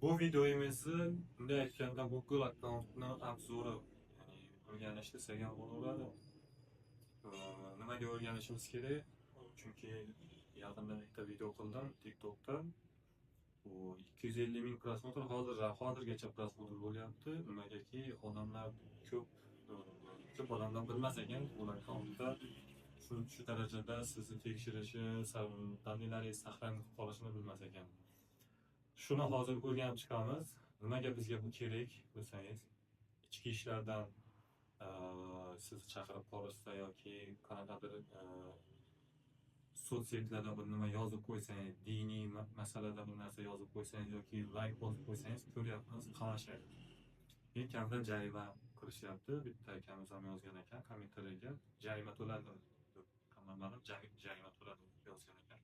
Bu videomizni bunday aytganda Google akkauntni обзор i, ya'ni o'rganish desak ham bo'laveradi. Nimaga o'rganishimiz kerak? Chunki yaqinda bitta video qildim TikTokda. U 250 ming просмотр, hozirgacha просмотр bo'lyapti. Nimagaki odamlar ko'p, ko'p odamlar bilmas ekan Google akkauntda shu darajada sizni tekshirishi, данные laringiz saqlanib qolishini bilmas ekan. Shuni hozir o'rganib chiqamiz. Nimaga bizga bu kerak desangiz, ichki ishlardan sizni chaqirib qolishsa yoki qanaqadir соцсетlarda bir nima yozib qo'ysangiz, diniy masalada bir narsa yozib qo'ysangiz yoki layk bosib qo'ysangiz, ko'ryapmiz, qamashyapti. Eng kamida jarima qilishyapti. Bitta akamiz ham yozgan ekan kommentariyaga, jarima to'ladim deb, qamalmadim, jarima to'ladim deb yozgan ekan.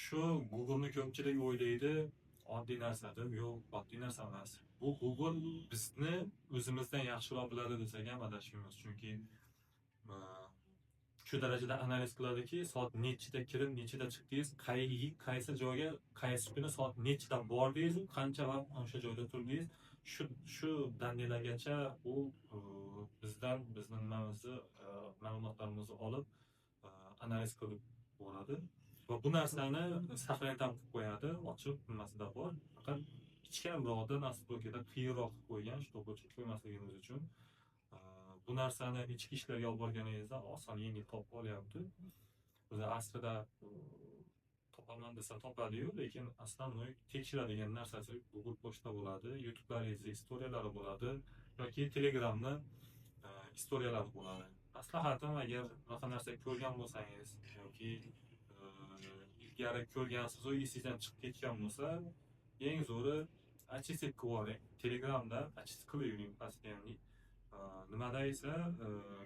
Shu Google'ni ko'pchilik o'ylaydi oddiy narsa deb, yo'q, oddiy narsa emas. Bu Google bizni o'zimizdan yaxshiroq biladi desak ham adashmaymiz. Chunki shu darajada analiz qiladiki, soat nechida kirib, nechida chiqdingiz, qaysi joyga, qaysi kuni soat nechida bordingiz, qancha vaqt o'sha joyda turdingiz, shu данные largacha u bizdan bizni nimamizni, ma'lumotlarimizni olib, analiz qilib boradi. Va bu narsani saqlanib ham qilib qo'yadi, ochiq nimasida bor. Faqat ichkariroqda, настройка da qiyinroq qilib qo'ygan, чтобы o'chirib qo'ymasligimiz uchun. Bu narsani ichki ishlarga olib borganingizda oson, yengil topib olyapti. O'zi aslida topaman desa topadi-yu, lekin основной tekshiradigan narsasi Google pochta bo'ladi, YouTube'laringizni история lari bo'ladi yoki Telegramni история lari bo'ladi. Maslahatim, agar bunaqa narsa ko'rgan bo'lsangiz yoki ilgari ko'rgansiz, u esingizdan chiqib ketgan bo'lsa, eng zo'ri очистить qilib yuboring. Telegramda очистить qilib yuring постоянный. Nimada esa,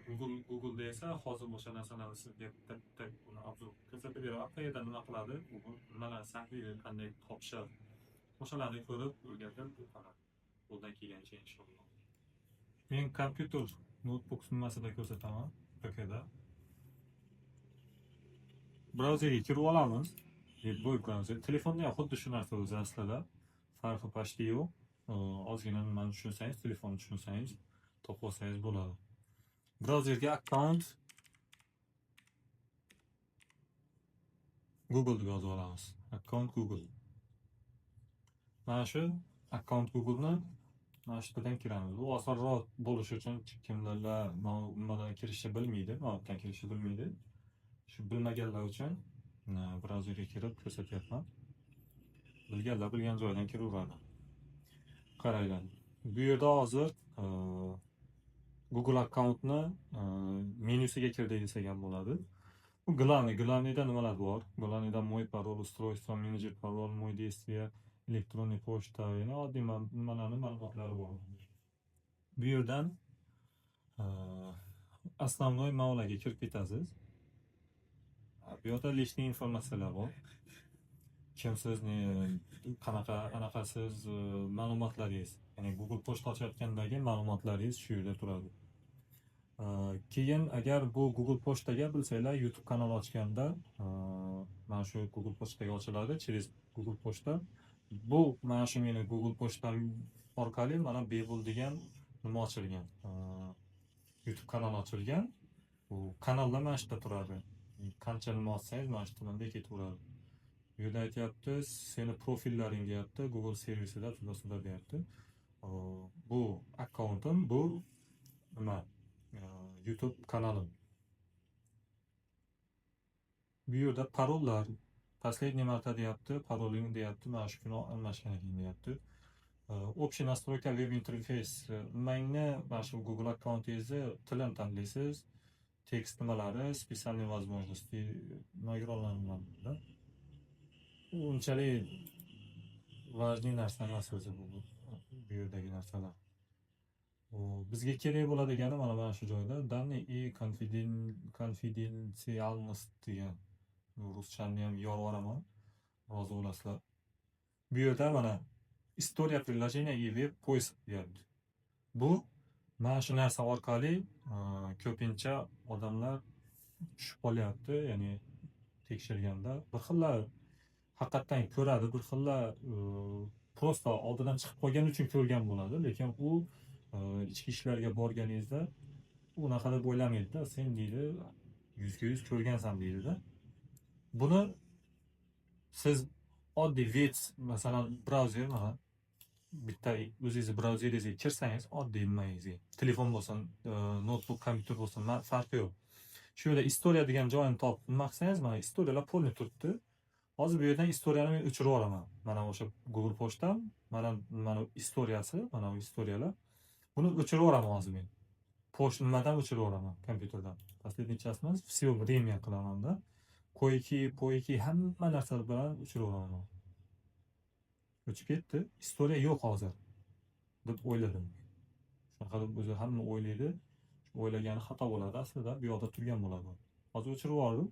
Google'da esa hozir o'sha narsalarni sizga bitta bitta uni обзор ko'rsatib beraman. Qayerda nima qiladi, Google nimalarni saqlaydi, qanday topishadi. O'shalarni ko'rib, o'rgatib o'taman. Qo'ldan kelgancha, inshaalloh. Men kompyuter, noutbuk nimasida ko'rsataman, PKda. Brauzerga kirib olamiz. Web brauzer. Telefonda ham xuddi shu narsa o'zi aslida. Farqi почти yo'q. Ozgina nimani tushunsangiz, telefonni tushunsangiz, topib olsangiz bo'ladi. Brauzerga akkaunt Google deb yozib olamiz. Akkaunt Google. Mana shu akkaunt Google'ni mana shu yerdan kiramiz. Bu osonroq bo'lishi uchun, kimlarlar nimadan kirishni bilmaydi, nimadan kirishni bilmaydi. Shu bilmaganlar uchun brauzerga kirib ko'rsatyapman. Bilganlar bilgan joydan kiraveradi. Qaranglar. Bu yerda hozir Google akkauntni menyusiga kirdik desak ham bo'ladi. Bu главный, главный da nimalar bor? Главный da мой пароль, устройство, менеджер пароль, мой действия, электронный почта, ya'ni oddiy nimalarni ma'lumotlari bor. Bu yerdan основной mavlaga kirib ketasiz. Bu yerda личный informatsiyalar bor. Kimsiz, qanaqa anaqasiz, ma'lumotlaringiz, ya'ni Google pochta ochayotgandagi ma'lumotlaringiz shu yerda turadi. Keyin agar bu Google pochtaga, bilsanglar, YouTube kanal ochganda mana shu Google pochtaga ochiladi, через Google pochta. Bu mana shu meni Google pochtam orqali mana bepul degan nima ochilgan. YouTube kanal ochilgan. Bu kanalda mana shu yerda turadi. Qancha nima ochsangiz, mana shu tomonda ketaveradi. Bu yerda aytyapti, seni profillaring deyapti, Google servisida туда-сюда deyapti. Bu akkauntim, bu nima? YouTube kanalim. Bu yerda parollar, последний marta deyapti, paroling deyapti, mana shu kuni almashgan ekan deyapti. Общий настройка веб интерфейс nimangni, mana shu Google akkauntingizni tilini tanlaysiz. Tekst nimalari, специальные возможности nimaga. U unchalik важный narsa emas o'zi bu yerdagi narsalar. U bizga kerak bo'ladigani mana shu joyda данные и конфиденциальность degan. Ruschani ham yorib yuboraman. Rozi bo'lasizlar. Bu yerda mana история приложения и веб поиск deyapti. Bu mana shu narsa orqali ko'pincha odamlar tushib qolyapti, ya'ni tekshirganda bir xillar haqiqatdan ko'radi, bir xillar Просто oldidan chiqib qolgani uchun ko'rgan bo'ladi, lekin u ichki ishlarga borganingizda unaqa deb o'ylamaydida, sen deydi 100% ko'rgansan deydida. Buni siz oddiy web, masalan, brauzer, mana bitta o'zingizni brauzeringizga kirsangiz, oddiy nimangizga, telefon bo'lsin, noutbuk, kompyuter bo'lsin, farqi yo'q. Shu yerda история degan joyini topib nima qilsangiz, mana история lar полный turibdi. Hozir bu yerdan история ni men o'chirib yuboraman. Mana o'sha Google pochtam, mana история si, mana bu история lar. Buni o'chirib yuboraman hozir men. Pochta nimadan o'chirib yuboraman, kompyuterdan. Последний час emas, все время qilamanda. Койки, poyki hamma narsa bilan o'chirib yuboraman. O'chib ketdi. История yo'q hozir deb o'yladim. Shunaqa deb o'zi hamma o'ylaydi. O'ylagani xato bo'ladi aslida, bu yoqda turgan bo'ladi. Hozir o'chirib yubordim.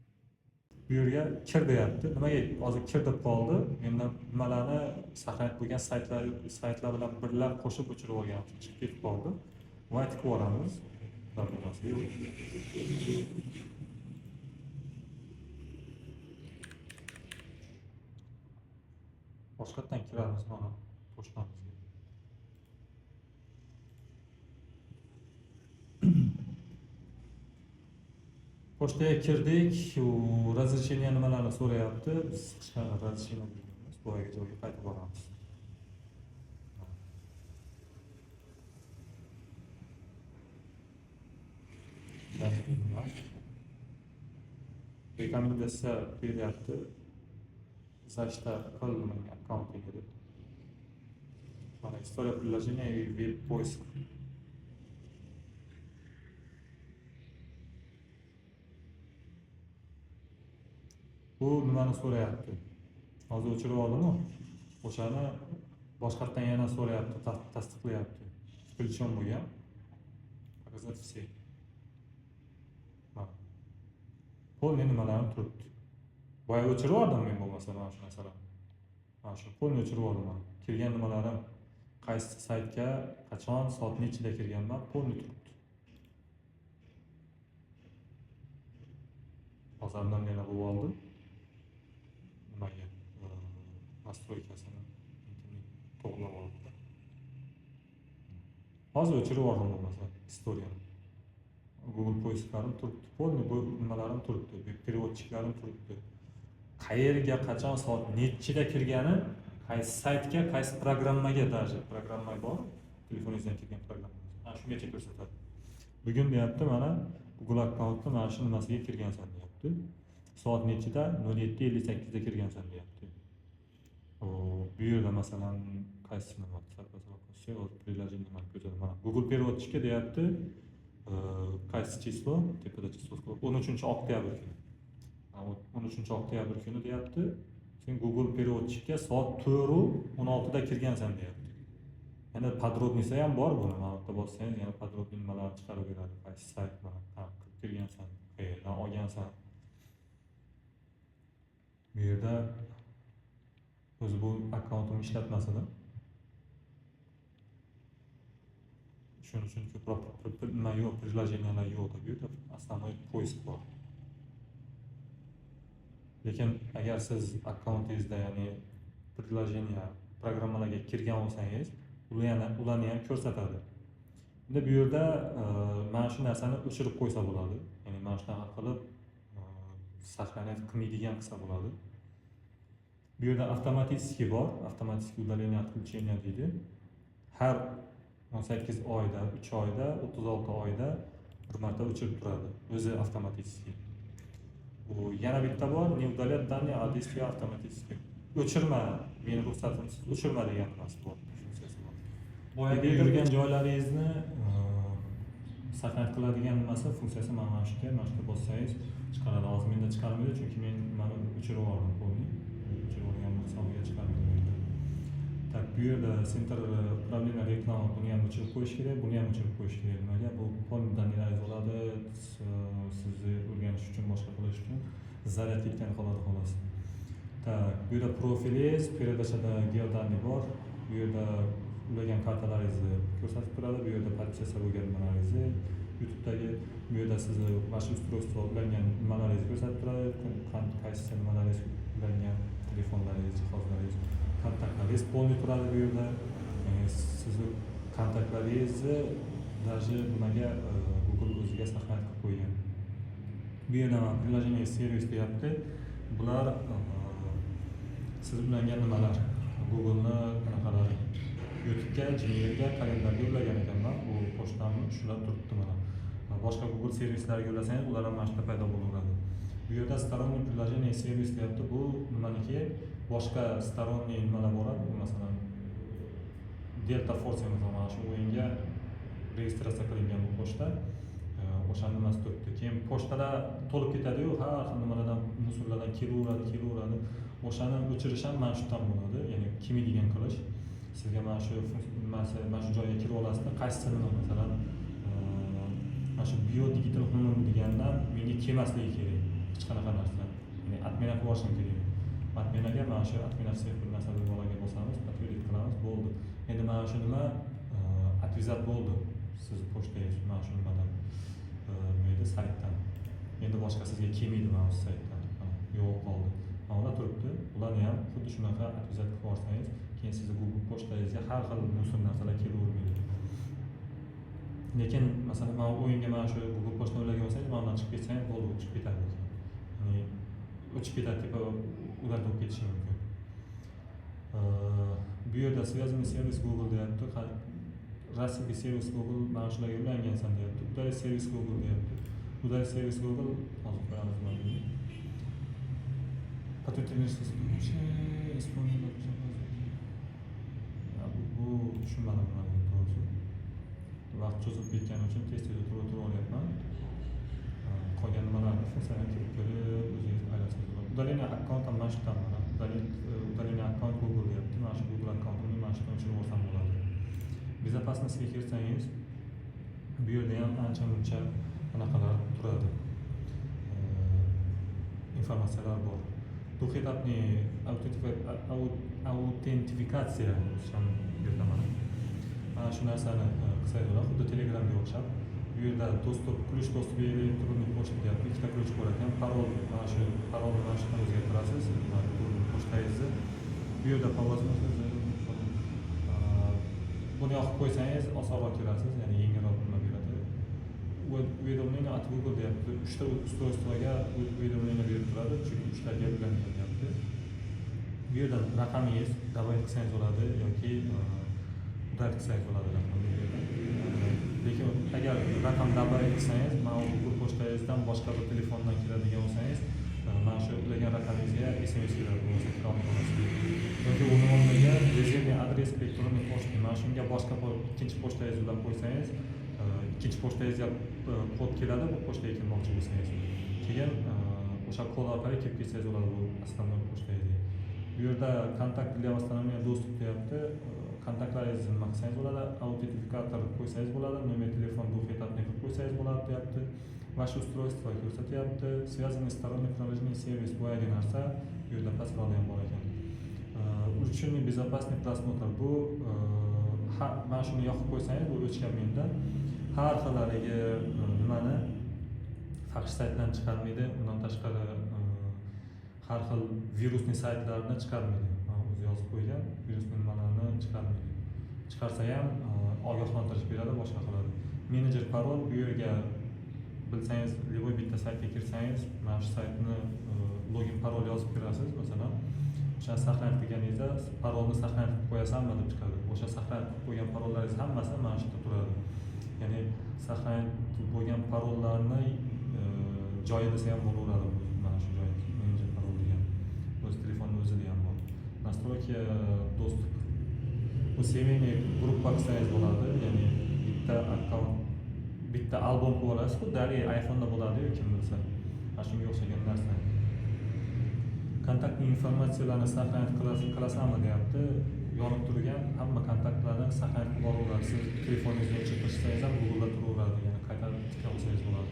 Bu yerga kir deyapti. Nimaga hozir kir deb qoldi? Mendan nimalarni saqlanib qo'ygan saytlar bilan birlab qo'shib o'chirib olgan uchun chiqib ketib qoldi. White qilib yuboramiz. Yo'q. Boshqatdan kiramiz mana pochtamizga. Pochtaga kirdik, u разрешение nimalarni so'rayapti. Biz hech qanaqa разрешение bermaymiz. Boyagi joyga qaytib boramiz. Рекомендация beryapti. Защита qil nimaga akkauntingga deb. Mana история приложения и веб поиск. Bu nimani so'rayapti? Hozir o'chirib oldimu? O'shani boshqatdan yana so'rayapti, tasdiqlayapti. Включен bo'lgan. Показать все. Mana. Полный nimalarim turibdi. Boya o'chirib yubordim men bo'lmasa mana shu narsalarni. Mana shu полный o'chirib yubordim mana. Kirgan nimalarim, qaysi saytga, qachon, soat nechida kirganman, полный turibdi. Hozir yana bo'lib oldi. Nimaga? Настройка sini internet to'g'rilab oldi. Hozir o'chirib yubordim bo'lmasa история ni. Google поиск larim turibdi, полный bu nimalarim turibdi, переводчик larim turibdi. Qayerga, qachon, soat nechida kirgani, qaysi saytga, qaysi programmaga, даже programma bor, telefoningizdan kirgan programma. Ana shungacha ko'rsatadi. Bugun deyapti, mana Google akkauntni mana shu nimasiga kirgansan deyapti. Soat nechida? 07:58 da kirgansan deyapti. Bu yerda masalan qaysi nima приложение nimani ko'rsatadi. Mana Google переводчик ka deyapti. Qaysi число? Tepada число 13 oktyabr kuni. 13 oktyabr kuni deyapti. Sen Google переводчик ka soat 4:16 da kirgansan deyapti. Yana подробный si ham bor buni. Mana bu yerda bossangiz yana подробный nimalarni chiqarib beradi. Qaysi sayt, mana qanaqa qilib kirgansan, qayerdan olgansan. Bu yerda o'zi bu akkauntimni ishlatmas edim. Shuning uchun ko'proq nima yo'q, приложения lar yo'q bu yerda. Основной поиск bor. Lekin agar siz akkauntingizda, ya'ni приложение, programmalarga kirgan bo'lsangiz, ularni ham ko'rsatadi. Endi bu yerda mana shu narsani o'chirib qo'ysa bo'ladi. Ya'ni mana shunaqa qilib сохранять qilmaydigan qilsa bo'ladi. Bu yerda avtomatik bor, avtomatik удаление отключение deydi. Har 18 oyda, 3 oyda, 36 oyda bir marta o'chirib turadi. O'zi avtomatik. Bu yana bitta bor, не удалять данные о действии автоматически. O'chirma, meni ruxsatimsiz o'chirma degan nimasi bor, funksiyasi bor. Boyagi yurgan joylaringizni saqlanib qiladigan nimasi, funksiyasi mana shu yerga, mana shu yerga bossangiz chiqaradi. Hozir menda chiqarmaydi, chunki men nimani o'chirib yubordim полный. O'chirib yuborganim hisobiga chiqarmaydi bu yerda. Так, bu yerda центр управления reklama, buni ham o'chirib qo'yish kerak, buni ham o'chirib qo'yish kerak. Nimaga? Bu полный данные laringiz oladi, sizni o'rganish uchun, boshqa qilish uchun zaryad ketgan qoladi xolos. Так, bu yerda profilingiz, передача da геоданные bor. Bu yerda ulagan kartalaringizni ko'rsatib turadi. Bu yerda подписаться bo'lgan nimalaringizni, YouTube'dagi bu yerda sizni ваше устройство ulangan nimalaringizni ko'rsatib turadi. Qaysi nimalaringiz ulangan, telefonlaringiz, jihozlaringiz. Kontaktlaringiz полный turadi bu yerda. Ya'ni sizni kontaktlaringizni даже nimaga, Google o'ziga сохранить qilib qo'ygan. Bu yerda mana "Приложение, сервис" deyapti. Bular siz ulangan nimalar, Google'ni anaqalari. YouTube'ga, Gmailga, kalendarga ulagan ekanman bu pochtamni, shular turibdi mana. Boshqa Google servislariga ulasangiz, ular ham mana shu yerda paydo bo'laveradi. Bu yerda "Сторонний приложение, сервис" deyapti. Bu nimaniki, boshqa сторонний nimalar boradi. Bu masalan Delta Force, masalan, mana shu o'yinga registratsiya qilingan bu pochta. O'shani nimasi turibdi. Keyin pochtalar to'lib ketadiyu, har xil nimalardan, мусор lardan kelaveradi, kelaveradi. O'shani o'chirish ham mana shu yerdan bo'ladi, ya'ni kelmaydigan qilish. Sizga mana shu nimasi, mana shu joyga kirib olasizda, qaysisini, masalan, mana shu Bio Digital Human degandan menga kelmasligi kerak hech qanaqa narsa, ya'ni отмена qilib yuborishim kerak. Отмена ga mana shu "Отмена всех" bir narsa bolaga bosamiz, "Подтвердить" qilamiz, bo'ldi. Endi mana shu nima, отвязать bo'ldi sizni pochtangiz mana shu nimadan, nima edi, saytdan. Endi boshqa sizga kelmaydi mana shu saytdan. Mana, yo'q qoldi. Mana ular turibdi, ularni ham xuddi shunaqa отвязать qilib yuborsangiz, keyin sizni Google pochtangizga har xil мусор narsalar kelavermaydi. Lekin masalan, mana o'yinga mana shu Google pochtani ulagan bo'lsangiz, mana bundan chiqib ketsangiz bo'ldi, u chiqib ketadi, ya'ni o'chib ketadi, tepa ular bo'lib ketishi mumkin. Bu yerda "Связанный сервис Google" deyapti. Российский сервис Google, mana shularga ulangansan deyapti. "Удалить сервис Google" deyapti. "Удалить сервис Google" hozir ko'ramiz mana buni. Подтвердить. Bu tushunmadim nimaligini, to'g'risi. Vaqt cho'zilib ketgani uchun tez tez o'tirib o'tirib olyapman. Qolgan nimalarni, funksiyalarni kirib ko'rib, o'zingiz aylansangiz bo'ladi. "Удаление аккаунта" mana shu yerdan, mana "Удаление аккаунт Google" deyapti. Mana shu Google akkauntimni mana shu yerdan o'chirib olsam bo'ladi. Безопасность ga kirsangiz, bu yerda ham ancha muncha anaqalar turadi, informatsiyalar bor. Двухэтапный аутентификация yuritaman. Mana shu narsani qilsangiz bo'ladi, xuddi Telegramga o'xshab. Bu yerda доступ, "Ключ доступа электронной почты" deyapti. Ikkita ключ bor ekan. Parol, mana shu parolni mana shu yerdan o'zgartirasiz, pochtangizni. Bu yerda по возможности buni yoqib qo'ysangiz, osonroq kirasiz, ya'ni yengilroq nima beradi. "Уведомление от Google" deyapti. Uchta устройство ga уведомление berib turadi, chunki uchtaga ulangan deyapti. Bu yerdan raqamingiz добавить qilsangiz bo'ladi yoki удалить qilsangiz bo'ladi raqamni bu yerdan. Lekin agar raqam добавить qilsangiz, mana bu Google pochtangizdan boshqa bir telefondan kiradigan bo'lsangiz, mana shu ulagan raqamingizga SMS keladi, bo'lmasa kira olmay qolasiz. Yoki uni o'rniga "Резервный адрес электронной почты", mana shunga boshqa ikkinchi pochtangizni ulab qo'ysangiz, ikkinchi pochtangizga kod keladi, bu pochtaga kirmoqchi bo'lsangiz. Keyin o'sha kod orqali kirib ketsangiz bo'ladi bu основной pochtangizga. Bu yerda "Контакт для восстановления доступ" deyapti. Kontaktlaringizni nima qilsangiz bo'ladi, autentifikator qo'ysangiz bo'ladi, номер телефон двухэтапный qilib qo'ysangiz bo'ladi deyapti. "Ваше устройство" ko'rsatyapti. "Связанный сторонний приложение, сервис", boyagi narsa, bu yerda pastroqda ham bor ekan. "Улучшенный безопасный просмотр", bu mana shuni yoqib qo'ysangiz, bu o'chgan menda, har xil haligi nimani, fahsh saytlarni chiqarmaydi. Undan tashqari har xil virusli saytlarni chiqarmaydi. Mana, o'zi yozib qo'ygan, virusli nimalarni chiqarmaydi. Chiqarsa ham ogohlantirish beradi, boshqa qiladi. "Менеджер пароль", bu yerga bilsangiz, любой bitta saytga kirsangiz, mana shu saytni login, parol yozib kirasiz masalan. O'shani сохранить qilganingizda, parolni сохранить qilib qo'yasanmi deb chiqadi. O'sha сохранить qilib qo'ygan parollaringiz hammasi mana shu yerda turadi. Ya'ni сохранить bo'lgan parollarni joyi desa ham bo'laveradi bu, mana shu joy, "Менеджер пароль" degan. O'zi telefonni o'zida ham bor. "Настройки доступ", bu семейный группа qilsangiz bo'ladi, ya'ni bitta akkaunt, bitta albom qilib olasiz, xuddi haligi iPhone'da bo'ladiyu, kim bilsa, mana shunga o'xshagan narsa. "Контактный informatsiyalarni сохранить qilasanmi" deyapti. Yonib turgan hamma kontaktlarni сохранить qilib olaveradi. Siz telefoningizni o'chirib tashlasangiz ham, Google'da turaveradi, ya'ni qaytarib tiklab olsangiz bo'ladi.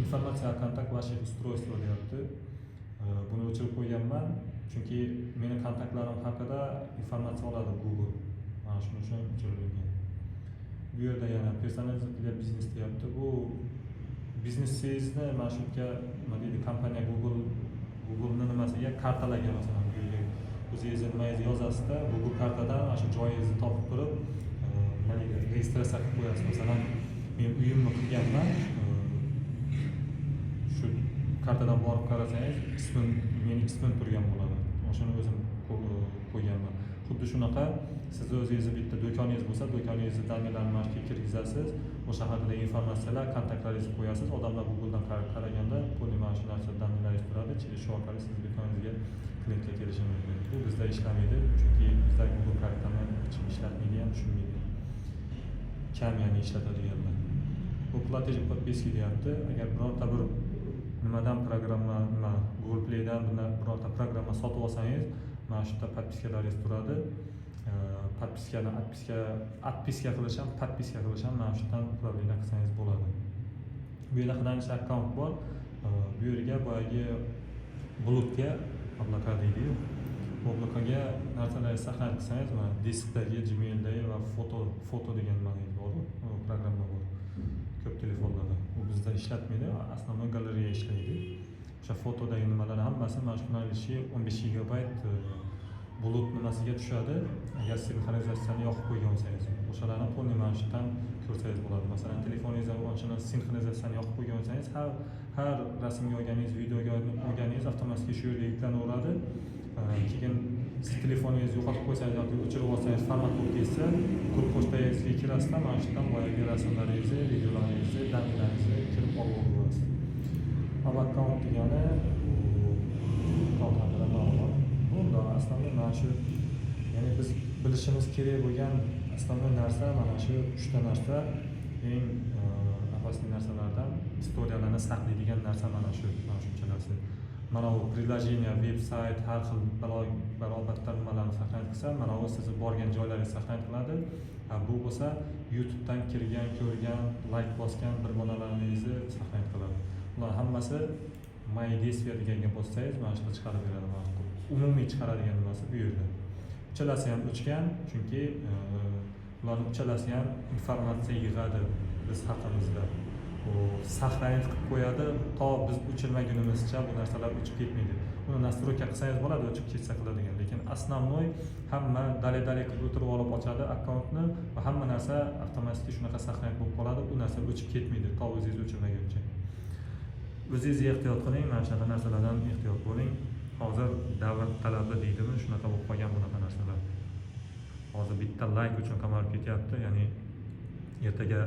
"Информация о контакт ваших устройств" deyapti. Buni o'chirib qo'yganman, chunki meni kontaktlarim haqida informatsiya oladi Google, mana shuning uchun o'chirilgan. Bu yerda yana "Персонализация для бизнес" deyapti. Bu biznesingizni mana shu yerga, nima deydi, kompaniya Google, Google'ni nimasiga, kartalarga, masalan, bu yerga O'zingizni nimangizni yozasizda, Google kartadan ana shu joyingizni topib turib, nima deydi, registratsiya qilib qo'yasiz. Masalan, men uyimni qilganman, shu kartadan borib qarasangiz, ismim, meni ismim turgan bo'ladi. O'shani o'zim qo'yganman. Xuddi shunaqa sizni o'zingizni bitta do'koningiz bo'lsa, do'koningizni данные larini mana shu yerga kirgizasiz, o'sha haqidagi informatsiyalar, kontaktlaringizni qo'yasiz. Odamlar Googledan qaraganda полный mana shu narsa, данные laringiz turadi. Через shu orqali sizni do'koningizga klientlar kelishi mumkin. Bu bizda ishlamaydi, chunki bizda Google kartani hech kim ishlatmaydi ham, tushunmaydi ham. Kam, ya'ni ishlatadiganlar. Bu платежи, подписки deyapti. Agar birorta bir nimadan programma, nima, Google Playdan birorta programma sotib olsangiz, mana shu yerda подписка laringiz turadi. Подписка ni отписка qilish ham, подписка qilish ham mana shu yerdan управление qilsangiz bo'ladi. Bu yerda хранить akkaunt bor. Bu yerga boyagi bulutga, облака deydiyu, облака ga narsalarni сохранить qilsangiz, mana diskdagi, Gmaildagi va foto degan nimangiz bor, programma bor ko'p telefonlarda. U bizda ishlatmaydi, основной galereya ishlaydi. O'sha fotodagi nimalar hammasi mana shu хранилище 15 gigabayt bulut nimasiga tushadi. Agar sinxronizatsiyani yoqib qo'ygan bo'lsangiz, o'shalarni полный mana shu yerdan ko'rsangiz bo'ladi. Masalan, telefoningizda o'shani sinxronizatsiyani yoqib qo'ygan bo'lsangiz, har rasmga olganingiz, videoga olganingiz avtomatik shu yerga yuklanaveradi. Keyin siz telefoningizni yo'qotib qo'ysangiz yoki o'chirib olsangiz, format bo'lib ketsa, Google pochtangizga kirasizda, mana shu yerdan boyagi rasmlaringizni, videolaringizni, данные laringizni kirib olib olasiz. Об akkaunt degani bu akkaunt haqida ma'lumot. Bunda основной mana shu, ya'ni biz bilishimiz kerak bo'lgan основной narsa mana shu uchta narsa. Eng опасный narsalardan история larni saqlaydigan narsa mana shu uchalasi. Mana bu приложение, veb sayt, har xil balo balobatlar nimalarni сохранить qilsa, mana bu sizni borgan joylaringizni сохранить qiladi. Bu bo'lsa YouTubedan kirgan, ko'rgan, layk bosgan bir bolalaringizni сохранить qiladi. Bular hammasi "Мои действия" deganga bossangiz, mana shunda chiqarib beradi. Mana shu umumiy chiqaradigan nimasi bu yerda. Uchalasi ham o'chgan, chunki ularni uchalasi ham informatsiya yig'adi biz haqimizda. U сохранить qilib qo'yadi, to biz o'chirmagunimizcha bu narsalar o'chib ketmaydi. Uni настройка qilsangiz bo'ladi, o'chib ketsa qiladigan, lekin основной hamma далее, далее qilib o'tirib olib ochadi akkauntni va hamma narsa avtomatik shunaqa сохранить bo'lib qoladi. U narsa o'chib ketmaydi to o'zingiz o'chirmaguncha. O'zingiz ehtiyot qiling, mana shunaqa narsalardan ehtiyot bo'ling. Hozir davr talabi deydimi, shunaqa bo'lib qolgan bunaqa narsalar. Hozir bitta layk uchun qamalib ketyapti, ya'ni ertaga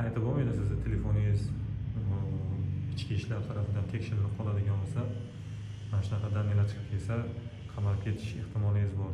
aytib bo'lmaydi, sizni telefoningiz ichki ishlar tarafidan tekshirilib qoladigan bo'lsa, mana shunaqa данные lar chiqib kelsa, qamalib ketish ehtimolingiz bor.